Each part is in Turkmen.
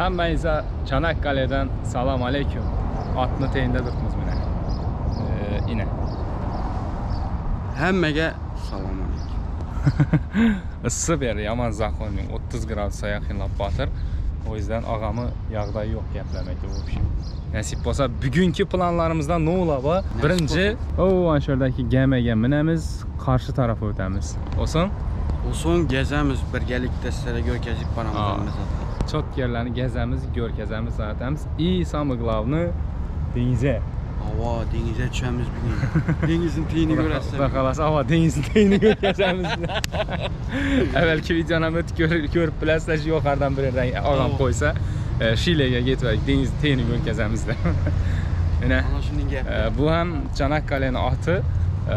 Hemmäňize Çanakkale'den salam aleyküm. Atly teýinde durmuz mine. Ee, ine. Hemmege salam aleyküm. Yssy bir yaman zakonin 30 gradusa yakınlap batır. O yüzden ağamı ýagdaýy ýok geplemekde в общем. Nasip bolsa bugünkü planlarımızda ne ola ba? Birinci, o an şuradaki gemiye minemiz, karşı tarafa ötemiz. Olsun? Olsun gezemiz birgelikte sizlere görkezip Aa. paramız zaten. Çok yerlerini gezemiz, görkezemiz zaten. И самое главное, denize. Hava denize düşemiz bugün. Denizin teyini görəsən. Xuda xalası, hava denizin teyini görkezemiz. Əvvəlki videonu öt gör, görüb bilərsiniz, yuxarıdan bir yerdən ağam Aa. qoysa, e, Şileyə getmək, denizin teyini görkezemiz də. Ine. Ana şunun gep. E, bu hem Çanakkale'nin atı, e,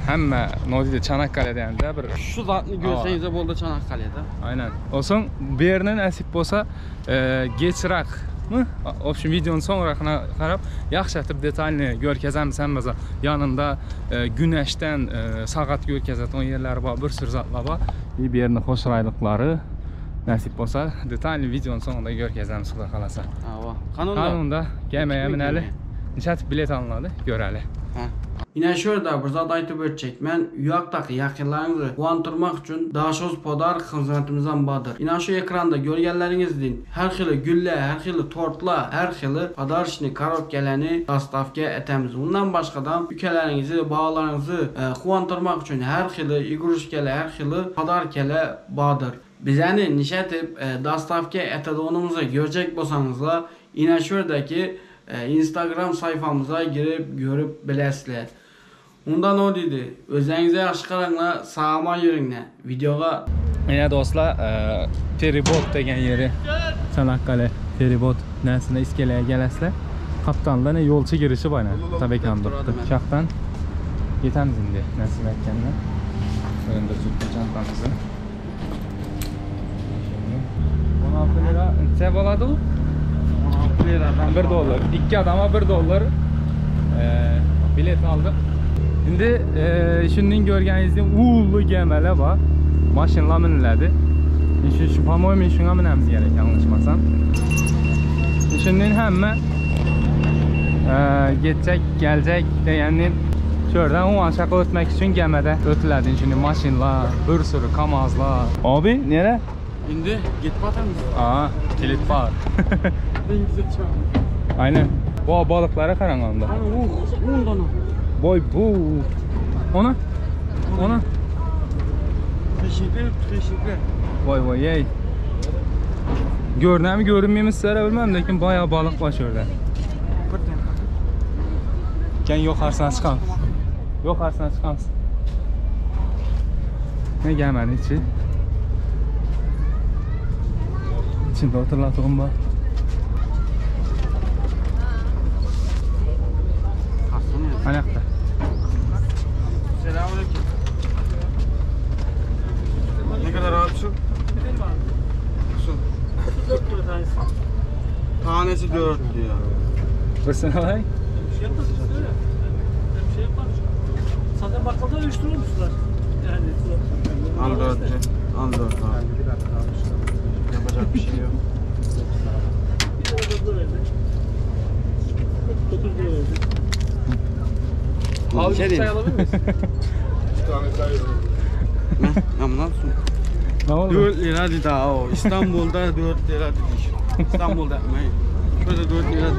hem ne dedi Çanakkale deyəndə bir Şu zatını görseniz de bolda Çanakkale'de. Aynen. Olsun bu yerine nasip bolsa e, geçirak mı? В общем, videonun sonrakına qarab yaxşı etib detalini görkezemiz həmmə yanında e, güneşdən e, saat görkezət o yerlər var, bir sürü zatlar var. Bir yerini xoşraylıqları nasip bolsa detalini videonun sonunda görkezemiz Xuda xalasa. Hava. Kanunda. Kanunda gəməyə minəli. Neçə bilet alınmadı görəli. Ha. Yine şurada bir zat aytıp ötecek. Men uyoqdagi yaqinlaringizni quvontirmoq uchun Dashoz Podark xizmatimizdan bardir. Yine şu ekranda ko'rganlaringizdek har xil gullar, har xil tortlar, har xil подарочный korobkalarni dostavka etamiz. Undan boshqadan ukalaringizni, bolalaringizni e, quvontirmoq uchun har xil игрушкаlar, har xil podarkalar bardir. Bizani nishatib e, dostavka etadiganimizni ko'rjak bo'lsangizlar, yine şuradaki e, Instagram sayfamıza girip görüp bilasizlar. Undan o dedi. Özünüze yaxshi qaranglar, sog'aman yuringlar. Videoga Yine dostlar, e, feribot degan yeri Çanakkale feribot nəsində iskeleye gələsilər. Kaptanda ne yolçu girişi var ne? Tabii ki Durardım ben. Şaxtan yetemiz indi nəsib etkenler. Önde tuttu çantamızı. Şimdi 16 lira ne boladı o? 16 liradan 1 dollar. 2 adama 1 dollar e, bilet aldık. Şimdi e, şunun görgəninizin ulu gəmələ var. Maşınla minilədi. Şu, şu по-моему şuna minəmiz gerek yanlışmasam. Şunun həmmə e, gedəcək, gələcək deyənin Şuradan o aşağı ötmək üçün gəmədə ötülədi. Şimdi maşınlar, bir sürü kamazlar. Abi, nereye? Indi git batırmız. Aa, kilit var. Denize çıkalım. Aynen. Bu balıklara qaran onda. Ana uh, ondan o. Boy bu. Ona? Ona? Teşekkür, teşekkür. Vay vay ey. Görünəmi görünməyimi sizlərə bilməm, lakin bayağı balıq var şurada. Bir tane. Gel yuxarısına çıxam. Yuxarısına çıxam. Ne gəlmədi içi? İçində oturulatığım var. Hasan ya. Ayaqda. Selamünaleyküm. Ne kadar abi su? Su. 4 lira tanesi. Tanesi 4 diyor. Bir sənə alay. Bir şey yapmaz biz öyle. Yani bir şey yapmaz. Zaten bakkalda 3 lira olmuşlar. Yani Al 4. Al 4 abi. Yapacak bir şey yok. 1 lira 4 lira verdi. 9 lira verdi. Abi Şey bir çay alabilir miyiz? Ne? Ya bundan su. Nə oldu? 4 lira dedi ha o. İstanbul'da 4 lira dedi. İstanbul'da yapmayın. Şurada 4 lira.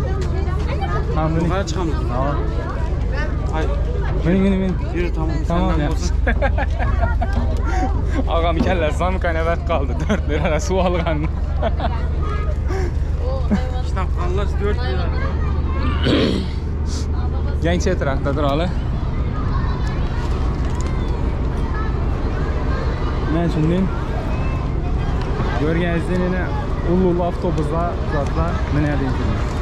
Tamam, minin. Yukarı çıkamız. Tamam. Hayır. Minin, minin, minin. Yürü tamam. Tamam Senden ya. olsun. Ağam kəlləsi zamkanəvət qaldı. 4 lira su alğan. Kitaphanlar 4 lira. Genç etrafdadır alı. Mən şimdi görgənizdən yenə ulu-ulu avtobuslar, zatlar minədim şimdi.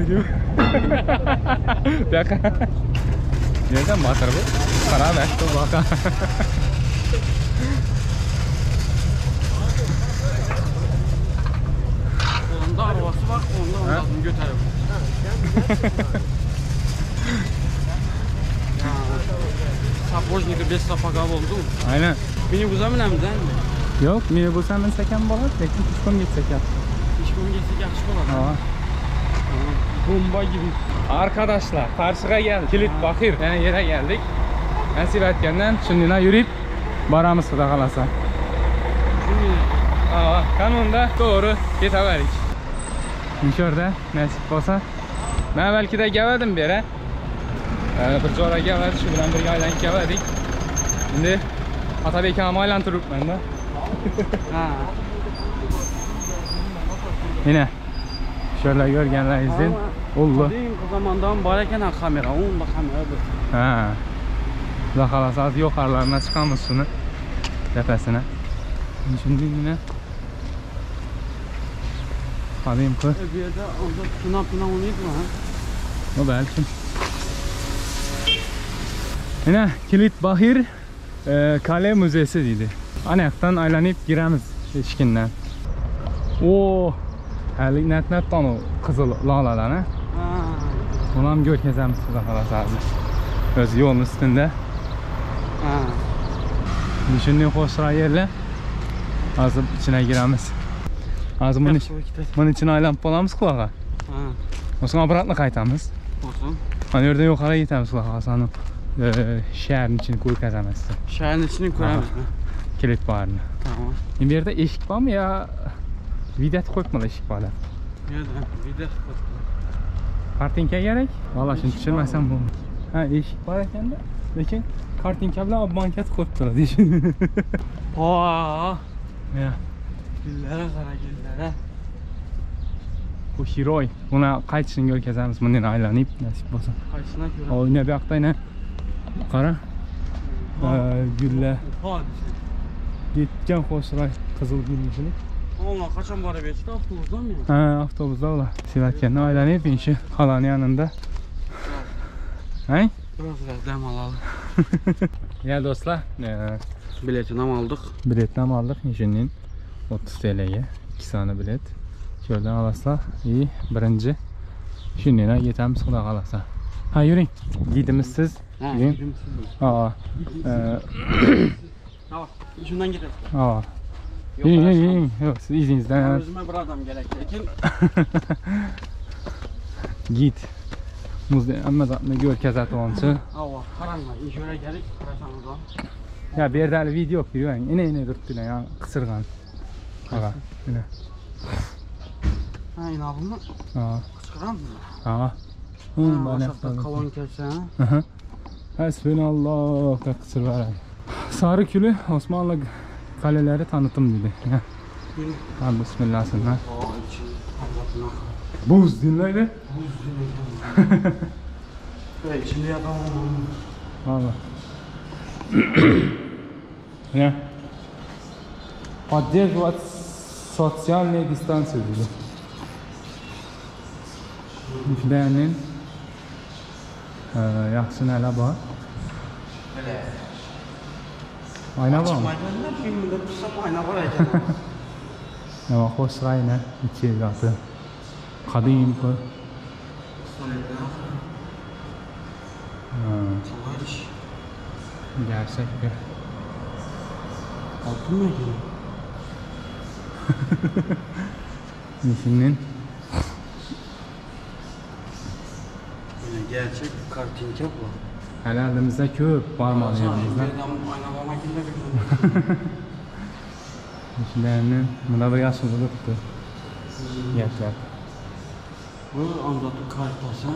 Öýdüp. Baka. Nereden batar bu? Para ver. Baka. Onda arabası var, onda ondan götürüp. Sapojniki bez sapaga oldu. Aynen. Minibusa minamiz endi. Yok, minibusa minsek ham bo'ladi, lekin pishkom gitsek yaxshi. Pishkom gitsek yaxshi bo'ladi. Ha. Bomba gibi. Arkadaşlar, karşıga geldik. Kilit Bakir yani yere geldik. Nasip etgenden şimdiden yürüyüp baramiz xudo xohlasa. Aa, kanunda doğru ketaverik. Şurada nasip bo'lsa. Men belki de gelmedim bir yere. Bir jo'ra geldi, shu bilan birga aylanib keldik. Endi Otabek ham aylantiribman da. Ha. Yine şöyle görgenlerinizin ullu. Qadim zamandan bor ekan ha kamera, onda kameradır. Ha. Xudo xohlasa hozir yuqorilarına chiqamiz shuni tepasine. Şimdi yine Qadim qı. Bu yerda onda tuna tuna oynayıp mı ha? O belki. Yine Kilit Bahir Kale Müzesi dedi. Ana yoqdan aylanib giramiz eshikdan. O, hali nat-nat tonu qizil lolalarni. Ha. Uni ham ko'rgazamiz xudo xohlasa hozir. O'zi yo'lning ustida. Ha. Shunday xo'shroq yerlar. Hozir ichiga giramiz. Hozir buni buni ichini aylanib bo'lamiz qulog'a. Ha. So'ng обратно qaytamiz. Olsun. Ana yerdan yuqoriga yetamiz xudo xohlasa. Ani shaharning ichini ko'rgazamiz size. Şehrin içini ko'ramiz. Kilit barini. Tamam. Endi bu yerda eshik bormi yo vidat qo'yibmilar eshik borlar? Bu yerda vidat qo'yibdilar. Kartinka kerak? Valla shuni tushunmasam bo'lmaydi. Ha, eshik bor ekanda, lekin kartinka bilan obmankat qo'yib turadi. Aa, Ya, Güllere qara, güllere. bu Hiroy. Buni qaytishini ko'rgazamiz, bundan aylanib nasib bo'lsa. Qaysına ko'ra? O, yine bu yoqda yine qara. Gullar. Yetgan xo'shroy qizil gulli. Onlar qachon borib yetdi? Avtobusdan mı? Ha, avtobusda ular. Sivatkandan aylanib, inshi xalani yanında. Ha? Biraz biraz dem alalım. Ya dostlar, Biletini ham aldık. biletni ham aldık inshinin 30 TL'ye 2 tane bilet. Şuradan alaslar. İyi, birinci. Shundan yetamiz xudo xohlasa. Ha, yuring. Gidimiz siz. Ha, Yuring. gidimsiz. Ha. Tamam, şundan gidelim. Ha. Yok, Yuring, araç yuring, yuring. Yo'q, siz izingizdan. Özüme bir adam gerek lekin Git. Muzda hamma zotni ko'rgazatib Hava qaranglar, ishora kerak, qarasangiz ham. Ya bu yerda hali video yo'q, yuring. Ine ine turibdilar, ya qisirgan. Ha, ine. Ha, inabımı Ha. qichqirammi? Ha. Ha, mana aşağıda kolon kelse ha. Aha. Hasbunalloh qisirveradi. Sarı Külü Osmanlı kaleleri tanıtım dedi. Ha. Ha, bismillah. Aa, içi anlatına. Buz dinleydi. Buz dinleydi. Ve içinde yatamam. Valla. Ne? Поддерживать социальные дистанции dedi. Müşterinin yaxşı nələr var? Belə. Ayna var mı? Maydanda filminde tutsam ayna var ekan. Ama hoş ayna içi zatı. Kadim bu. Çalış. Gerçek bir. Altın mı ekan? Şimdi Yine gerçek kartinka bu. Hələ əlimizdə köp barmağı yerimizdə. Ayna makine bir. İçlerinin bunda bir yaşlılıktı. Gerçek. Bu anlatı kartası.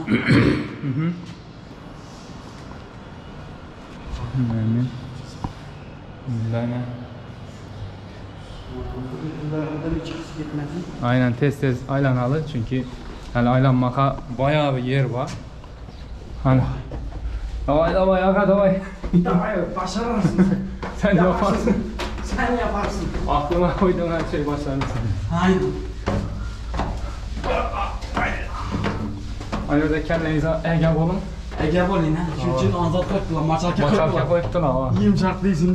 Yani bunda ne? Aynen tez tez aylanalı çünkü hani aylanmağa bayağı bir yer var. Hani Davay davay aga davay. Davay başarırsın. Sen yaparsın. Sen yaparsın. Aklına koyduğun her şey başarırsın. Aynen. Aýda kelläňize ägä boluň. Ägä boluň ha. Şunuň üçin anzat goýupdylar, maçalka goýupdylar. Maçalka goýupdylar. Ýumşak diýsin.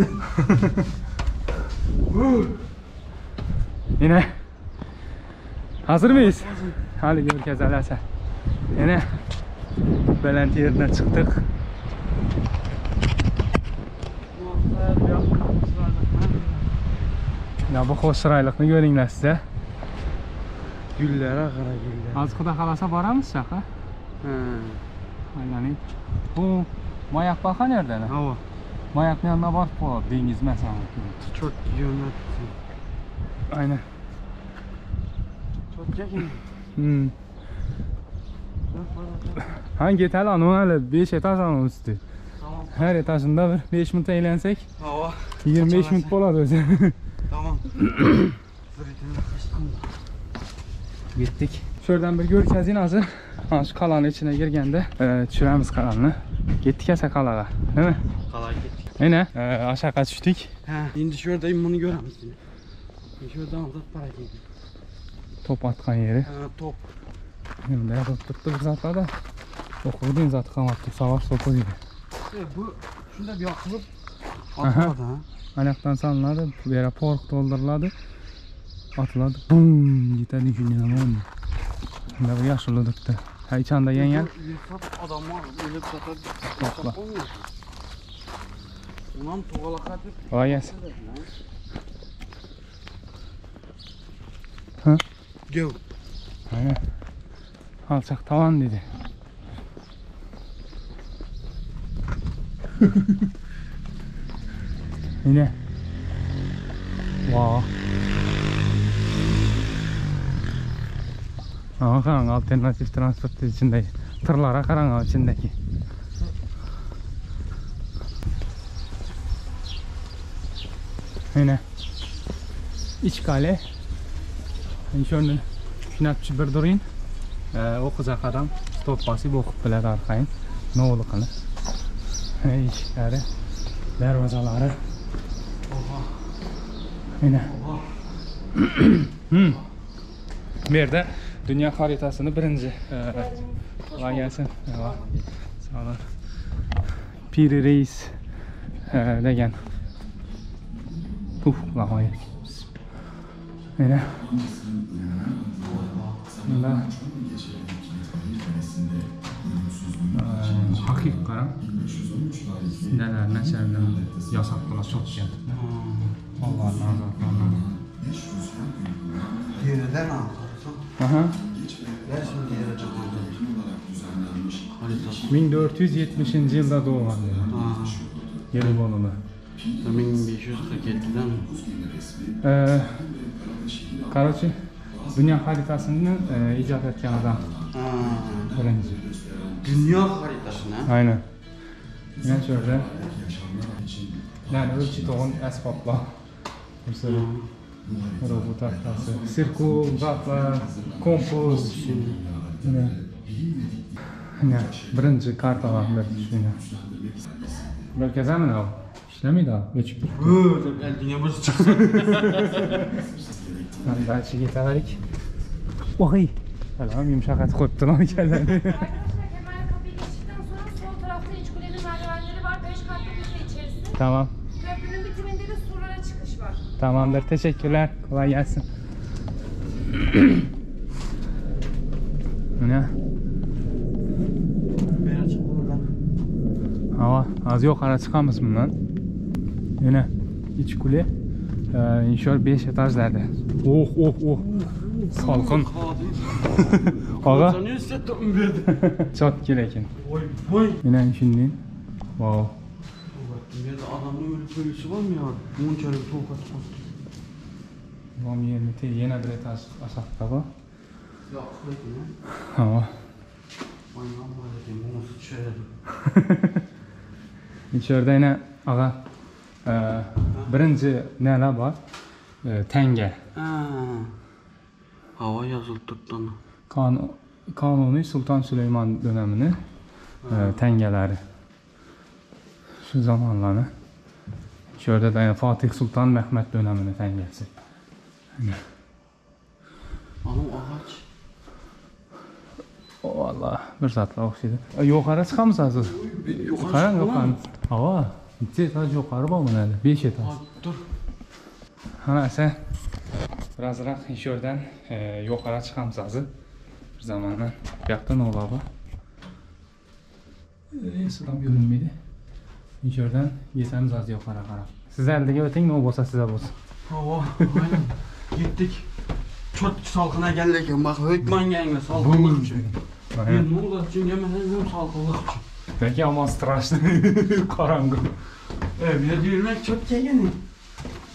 Ine. Hazır mıyız? Hadi görkezeli Hasan. Ine. Belent yerinden çıktık. Ya bu hoş çyraýlykny görüňler size. Güllere gara güller. Az Huda halasa baramyz şaka. He. Aýlanyp. Bu maýak baka nerden? Hawa. Maýakny ýanyna baryp bolar, deňiz meselem. Çok yönlü. Aynen. Çok yakın. Hmm. Hangi etal anu hali 5 etaj anu üstü. Tamam. Her etajında bir 5 minut eğlensek Hawa. 25 minut bolady özi. Tamam. Zırhını kaçtım. Gittik. Şuradan bir görkezin azı. Ha şu kalanın içine girgende e, düşüremiz kalanını. Gittik ese kalağa. Değil mi? Kolay gittik. Yine e, aşağı düştük. He. Şimdi şuradayım bunu göremezsin. Şuradan azat para geldi. Top atkan yeri. He, top. Şimdi yazıp tuttu bir zatlar da. Okudun zatı kamattık. Savaş topu gibi. E, bu şunda bir yakılıp Aha. atmadı ha. Ayaktan salınladı. Bir yere pork dolduruladı. Atıladı. Bum! Gider dünya oldu. Şimdi bu yaşlı tuttu. Ha içinde yengen. Yırtap adamlar ölüp satar. Topla. Olmuyor. Ulan tuğalak atıp. Kolay gelsin. Ha? Gel. Aynen. Alçak tavan dedi. Yine. Wow. Aha karan alternatif transport içindeki. Tırlara karan içindeki. Yine. İç kale. Şöyle Kinatçı bir durayım. Ee, o'qizaq adam stop basib o'qib biladi arqayin nima bo'lganini. Eshiklari, darvozalari. Mana. Hmm. Bu yerda dunyo xaritasini birinchi e, kolay gelsin. Eyvallah. Sağ olun. Piri Reis e, degan. Uf, lahoy. Mana. Bunda Hakik qarang. Neler neçələrdən yasaqdılar, çox gətirdi. Allah'ın azadlarından. Geriden aldı. Aha. Ver şimdi yere canlandı. Haritası. 1470. yılda doğan dedi. Ha. Gelibolu'da. 1547'den mi? Ee, Короче, dünya haritasını e, icat etken adam. Ha. Birinci. Dünya haritasını. Aynen. Yine şöyle. Yani ölçü toğun əsbablar. Mesela robot haritası, sirkul, zatlar, kompoz. Yine. Yine birinci kartalar bir şuna. Görkezemi o? İşlemiydi abi. Öçüp durdu. Hı, el dünya burası çıksın. Ben daha içi getirerik. Oy. Selam yumuşak et koyuptu lan kelleni. Arkadaşlar hemen kapıyı geçtikten sonra sol tarafta iç kulenin merdivenleri var. 5 katlı bir şey içerisi. Tamam. Köprünün bitiminde de surlara çıkış var. Tamamdır. Teşekkürler. Kolay gelsin. Bu ne? Beri çık buradan. Hava az yukarı çıkamız bundan. Yine iç kule. Ee, inşallah 5 etajlarda. Oh oh oh. Salkın. Ağa. Sen niye hissettin verdi? Çok lekin. Oy vay. Yine şimdi. Wow. Bu yerde adamın ölü ölüsü var mı ya? Bunun şöyle bir tokat attı. Vam yerini yine bir etaj aşağıda bu. Ya aklı ya. Hava. Ay Allah dedim, bunu sıçrayalım. İçeride yine ağa e, birinci neler var? E, tenge. Ha. Hava yazıldı tuttu. Kan Kanuni Sultan Süleyman dönemini e, tengeleri. Şu zamanlarını. Şurada da yani Fatih Sultan Mehmet dönemini tengesi. Anam ağaç. O Allah. Allah, bir zatlar ogşaýdy. Ýokara çykamyz hazir. Garaň ýokary. Hawa, 2 etaž ýokary bar muny häli. 5 etaž. Dur. Hana sen birazrak şu ýerden ýokara çykamyz hazir. Bir zamandan. Bu ýakda nowla bar. Sulam görünmedi. Şu ýerden ýetemiz az ýokara garap. Siz äldige öteň, nowla bolsa size bolsun. Hawa, aynen. Gittik. Çok salkına geldi eken. Bak hökman gelme salkınlık için. Bir ne oldu için gelmesen salkınlık için. Belki ama страшно. Karangı. Evet, yürümek çok keyifli.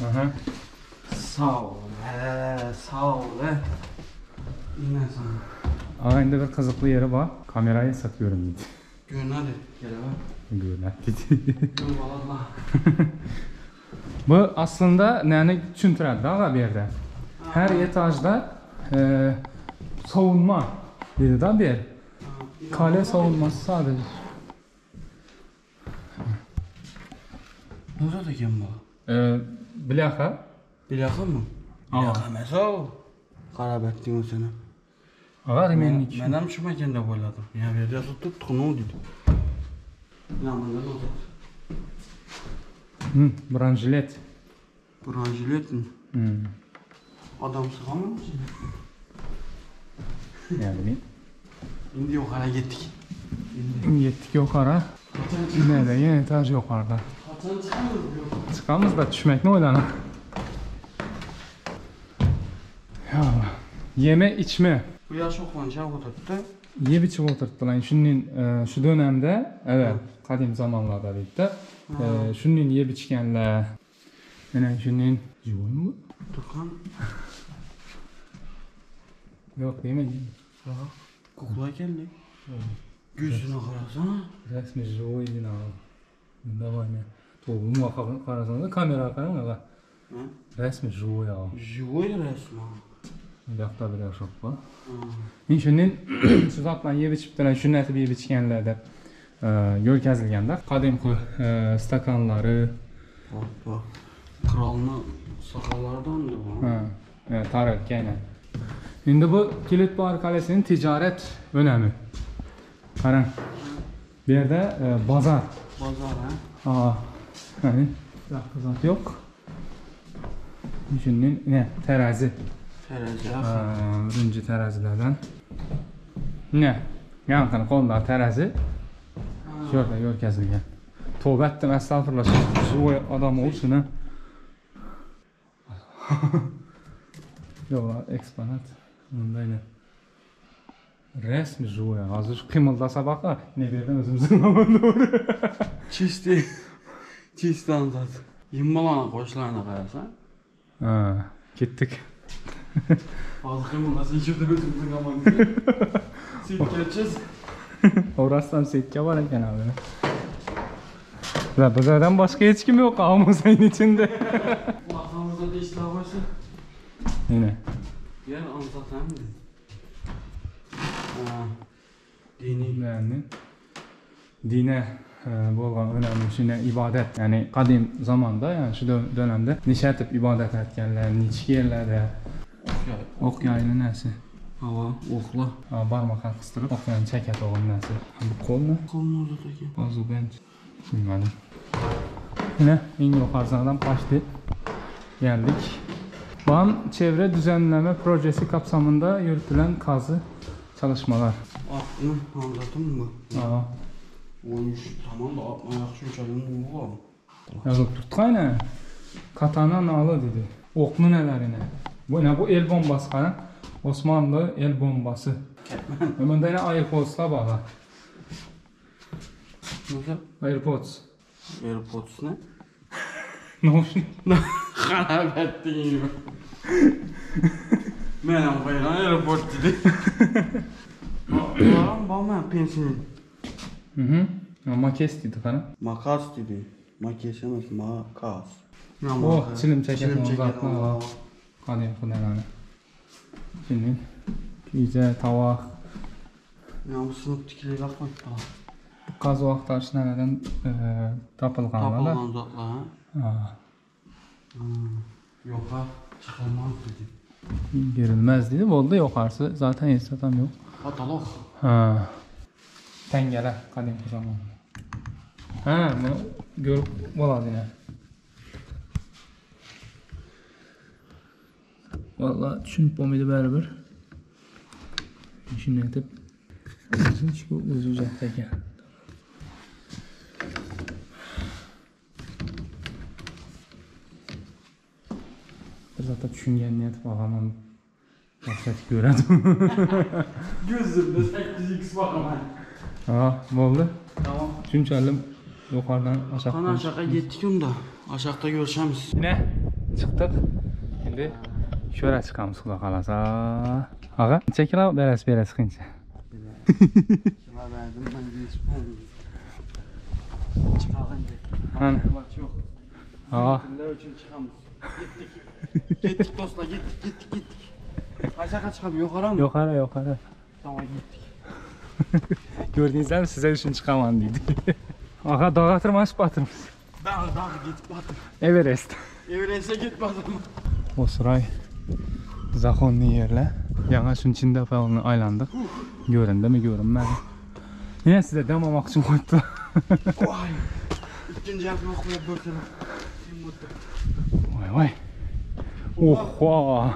Aha. Sağ ol he, sağ ol he. Yine sana. Aa, indi bir gyzykly ýeri bar. Kamerayı satıyorum diýdi. Görün hadi. Gel bak. Görünär diýdi. Gör valla. Bu aslında näni düşündirýär aga bu ýerde. Her etajda e, savunma dedi da bir yer. Kale savunması sadece. Ne oldu eken bu? E, bляха. Plaka mı? Aa. Plaka mesela o. Karabettin o seni. Aga remenlik. Ben hem şu mekanda boyladım. Ya bir de tuttuk ne oldu? Ya bunda ne oldu? Hı, branjilet. Branjilet mi? Hı. Adam sıkamıyor musun? Yani Şimdi yukarı gittik. Yetdik yukarı. Yine de yeni etaj yukarıda. Hasan çıkamıyor yok. Çıkamız da düşmek ne oylanır? Ya Allah. Yeme içme. Bu yaş oklanacak oturttu. Yeb içip oturttular. Şunun e, şu dönemde evet kadim zamanlarda deydi. E, şunun yeb içkenler. Yani şunun Живой mu? Turkan. Yok değil mi? Kukla geldi. Gözüne karasana. Resmi живой din abi. Bunda var ne? Tobuğun karasana kamera karan aga. Hı? Resmi живой abi. Живой resmen. Bu yoqda bir yoq bu. Men shundan shu zatlarni yeb ichibdilar, shuni aytib yeb ichganlar deb e, yo'lkazilganda qadimgi e, stakanlari, Bak bak. Kralını sakallardandı bu. ha, e, tarelka aynan. Endi bu Kilitbahir qalesining tijorat önemi. Qarang. Bu yerda e, bozor. Pazar ha. Aa, yani yoqda zot yo'q. Shundan ne terazi. Terazi. Ha, birinci terazilardan. Ne? Yaqin qo'lda terazi. Shu yerda yo'lkazilgan. Tavba etdim, estağfurullah. Şu adam olsun ha. Yo'q, eksponat. Bunda yine. Resmi живой. Hozir qimildasa baqa, ne berdan o'zimizning doğru. Çisti. Çisti anzat. Yımbalana koşlarına karasa. Ha, ketdik. Ağzı nasıl içirdi özümüzün aman. Silkeleceğiz. Orasdan setka bor ekan abi. La bizlardan boshqa hech kim yo'q muzeyning içinde. Kulaklarımıza da işler koysun. Yine. Gel anzat hem de. Ha. Dini. Yani dine e, bo'lgan önemli shunday ibodat ya'ni qadim zamonda ya'ni shu dönemde nishatib ibodat etganlar nechki yerlarda o'q yoyni narsa Hava okla. Ha, barmoqqa qistirib o'q yoyni chakatog'in narsa bu qo'lni Kolunu uzat eken. Hozir ben bilmadim. Yine en yukarıdan başladı. Geldik. Van Çevre Düzenleme Projesi kapsamında yürütülen kazı çalışmalar. Atını anlatın mı? Aa, Olmuş tamam da atma yaxşı uçalım bu var. yazıp tuttuk aynen. Katana nalı dedi. Oklu nelerine. Bu ne bu el bombası falan. Osmanlı el bombası. Hemen yine AirPods'la bağlı. Nasıl? AirPods. AirPods ne? Ne olmuş? Harap ettin gibi. Menem koyulan AirPods dedi. Lan bana pensilin. Hı hı. Ama kes dedi falan. Makas dedi. Makas emas, makas. Oh, chilim chakadi Chilim chakadi. uzatma. Hadi yapın Şimdi güzel tavaq, Ya bu sınıf tikili bakma. qaz vaxtlar nələrdən e, tapılğanlar da. Tapılgan uzatla ha. Ha, Yok ha. Çıkılmaz dedi. girilmez dedi. Oldu yukarısı. Zaten tam yok. Patolog. Ha. Teňňeler gadymky zaman. Ha, muny görüp bolady ine. Valla düşünip bolmaýdy bäribir. Şunu edip şu özü uzakda eken. Bir zata düşüngenini edip ağamam dahşat göredi. Gözümde 8x bakaman. Ha, boldy. Tamam. Şunçalım yukarıdan aşağı. Kana aşağı gittik onda. Aşağıda görüşemiz. Yine çıktık. Şimdi şöyle çıkamız Xuda xalasa. Ağa, neçə kilo berəsiz berə çıxınca? Kilo verdim ben geç olmuyor. Çıkalım indi. Hani? Bak yok. Ağa, Kimler için çıkamız. Gittik. Gittik dostlar gittik gittik gittik. Aşağı çıkalım yukarı mı? yuxarı yuxarı. Tamam gittik. Gördüyünüzdən sizə üçün çıxaman dedi. Ağa dağa tırmanış batırmış. Dağ dağ git batım. Everest. Everest'e git batım. O sıray zaxonlu yerlər. Yana şunun içində falan aylandıq. Göründü mü görünmədi. Yenə sizə dem almaq üçün qoydular. Vay. İkinci yapma okula bir taraf. Vay vay. Oha.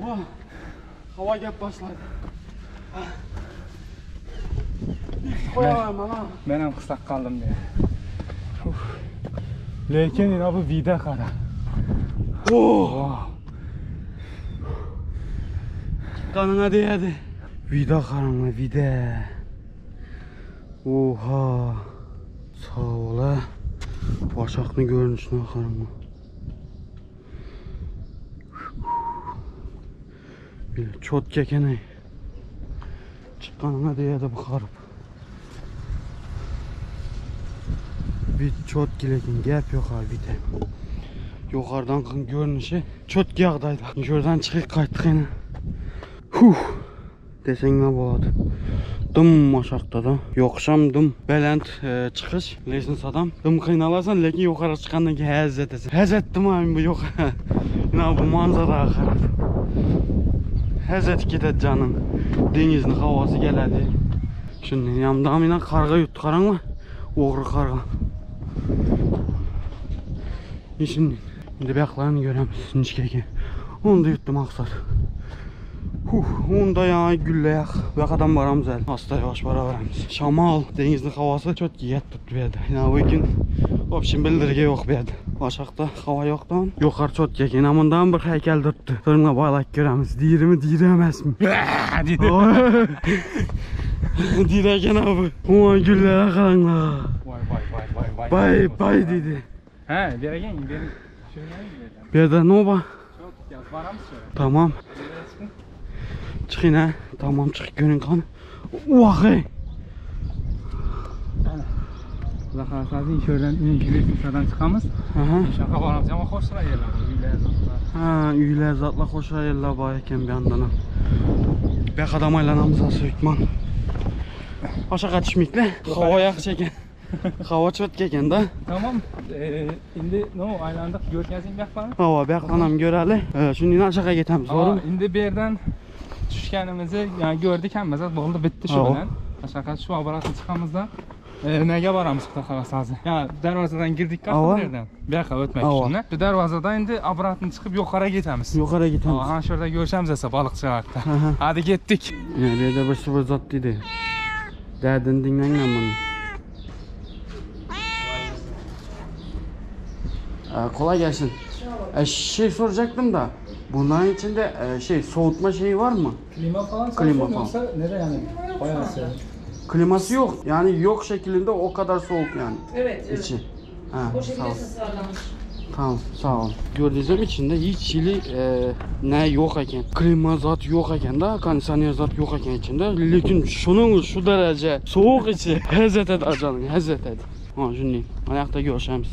Oha. Hava gap başladı. Koyamam ama. Mən həm qıslaq qaldım deyə. Uf. Lekin ina bu vida qara. Oh. Kanına değdi. Vida karanlığı vida. Oha. Sağ ol ha. Başaklı görünüşüne bakarım. Bir Çot kekene. Çıkanına değdi bu karıp. Bir çot kilekin gap yok abi bir de. Yukarıdan görünüşü çot yağdaydı. Şuradan çıkıp kayttık yine. Huh desen ne bolady. Dım aşakda da. Yokşam dım belent e, çıkış. Lesin sadam. Dım kıynalasan lekin yukarı çıkandan ki həzz edesin. Həzz ettim abi bu yok. Yine bu manzara akar. Həzz et gider canım. Denizin havası geledi. Şimdi yanımda yine karga yuttu karan mı? Oğru karga. Şimdi indi bıyaklarını göremiz. Niçkeke. Onu da yuttum aksar. Huh, onda ya gülləyək. Bu adam varamız əl. Asta yavaş vara varamiz. Şamal, denizin havası çok yet tuttu bu yerdə. Yəni bu gün общем bildirge yox bu yerdə. Aşağıda hava yoxdan. Yuxarı çox gəkin. Amandan bir həykel tutdu. Durumla baylak görəmiz. Deyirmi, deyir eməsmi? Dedi. Deyir ekan abi. Ulan güllərə qaranlar. Vay vay vay vay vay. Bay bay dedi. Hə, verəgən benim şöyle Bu yerdə nə oba? Çok yaz varamız şöyle. Tamam. Çıxın hə. Tamam çıx görün qan. Vah ey. Xuda xalasa şuradan inşadan çıxamız. Aha. İnşaata varamız ama xoş sıra yerlər bu gülər zatlar. Ha, üylər zatla xoş yerlər var ekan bir yandan. Bək adam aylanamız sökman. Aşağı düşməklə. Hava yaxşı ekan. Hava çox ekan da. Tamam. E, indi no aylandıq görkəzin bəxtlarını. Hava bəqlanam görəli. Şimdi aşağı getəmiz, doğru mu? Indi bir yerdən düşkənimizi yəni gördük həmmə boldu bitdi şu Ava. bilen. Aşağı şu abaratı çıxamızda e, nəyə varamız Xuda xalasa hazır. Yəni darvazadan girdik Ava. qalxıq yerdən. Bir yoxa ötmək Ava. üçün. Bu darvazadan indi abaratını çıxıb yuxarı getəmiz. Yuxarı getəmiz. Aha şurada görüşəmiz sə balıqçı haqda. Aha. Hadi getdik. Yəni bir də bir sıvı zat dedi. Dərdini dinləyən bunu. Ee, kolay gelsin. Ee, şey soracaktım da bunların içinde e, şey soğutma şeyi var mı? Klima falan Klima falan. yoksa nereye yani? Bayağı serin. Kliması yok. Yani yok şeklinde o kadar soğuk yani Evet, evet. içi. Ha, O sağ şekilde ol. tasarlanmış. Tamam sağ ol. Gördüğünüz içinde hiç hili e, ne yok eken. Klima zat yok eken da kondisioner zat yok eken içinde. Lekin şunun şu derece soğuk içi. Həzzət et acanın, həzzət et. Ha şunu ayakta görüşemiz.